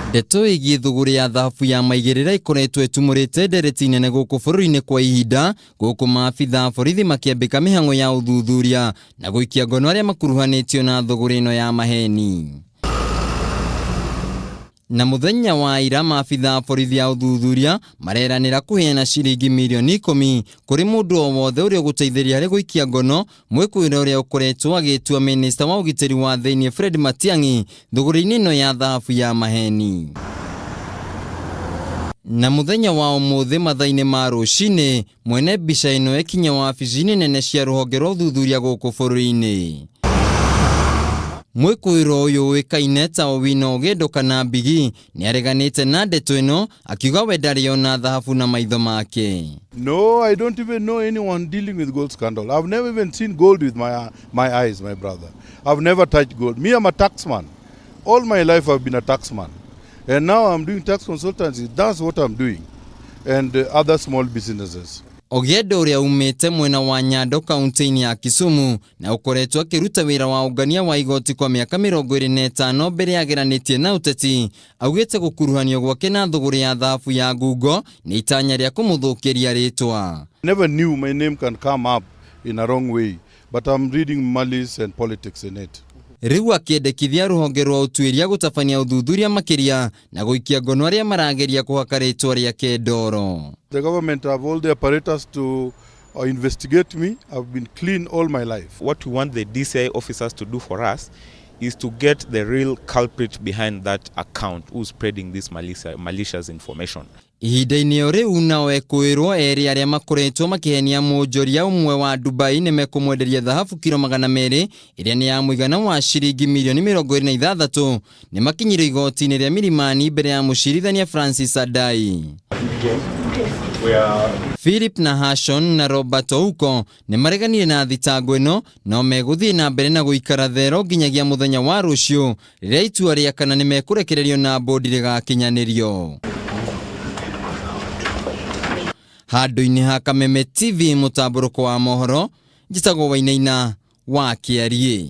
Ndeto ĩgiĩ thũgũrĩ ya thahabu ya maigĩrĩra ĩkoretwo ĩtumũrĩte ndereti nene gũkũ bũrũri-inĩ kwa ihinda, gũkũ maabitha a borithi makĩambĩka mĩhang'o ya ũthuthuria na gũikia ngono arĩa makuruhanĩtio na thũgũrĩ ĩno ya maheni. Na mũthenya wa ira maabitha a borithi a ũthuthuria mareranĩra kũheana ciringi mirioni ikũmi kũrĩ mũndũ o wothe ũrĩa ũgũteithĩrĩria harĩ gũikia ngono mwĩkũĩro ũrĩa ũkoretwo agĩtua minista wa ũgitĩri wa thĩinĩ Fred Matiang'i thũgũrĩ-inĩ ĩno ya thahabu ya maheni. Na mũthenya wa ũmũthĩ mathaa-inĩ ma rũcinĩ mwene mbica ĩno ekinya wabici-inĩ nene cia rũhonge rwa ũthuthuria gũkũ bũrũri-inĩ. Mwĩkũĩrwo ũyũ ũĩkaine ta Owino Ogedo kana Bigi nĩareganĩte na ndeto ĩno akiuga we ndarĩ ona thahabu na maitho make. No, I don't even know anyone dealing with gold scandal. I've never even seen gold with my eyes, my brother. I've never touched gold. Me, I'm a taxman. All my life I've been a taxman. And now I'm doing tax consultancy. That's what I'm doing. And other small businesses. Ogedo ũrĩa umĩte mwena wa Nyando kaunti-inĩ ya Kisumu na ũkoretwo akĩruta wĩra wa ũngania wa igoti kwa mĩaka 25 mbere yageranĩtie na ũteti, augĩte gũkuruhanio gwake na thũgũrĩ ya thahabu ya ngungo nĩ itanya rĩa kũmũthũkĩria rĩtwa. Never knew my name can come up in a wrong way, but I'm reading malice and politics in it. Rĩu akĩendekithia rũhonge rwa ũtuĩria gũtabania ũthuthuria makĩria na gũikia ngono arĩa marageria kũhaka rĩtwa rĩake ndoro. The government have all the apparatus to investigate me. I've been clean all my life. What we want the DCI officers to do for us is to get the real culprit behind that account who's spreading this malicious information. Ihinda-inĩ o rĩu nao ekũĩrwo erĩ arĩa makoretwo makĩhenia mũnjoria ũmwe wa Dubai nĩ mekũmwenderia thahabu kiro 200 ĩrĩa nĩ ya mũigana wa ciringi mirioni 26 nĩ makinyire igoti-inĩ rĩa Milimani mbere ya mũcirithania Francis Adai. Philip na Hashon na Robert Ouko nĩ mareganire na thitango ĩno no megũthiĩ na mbere na gũikara thero nginyagia mũthenya wa rũciũ rĩrĩa itua rĩa kana nĩ mekũrekererio na bodi rĩgakinyanĩrio. Handũ-inĩ ha Kameme TV mũtambũrũko wa mohoro, njĩtagwo Wainaina wa Kĩariĩ.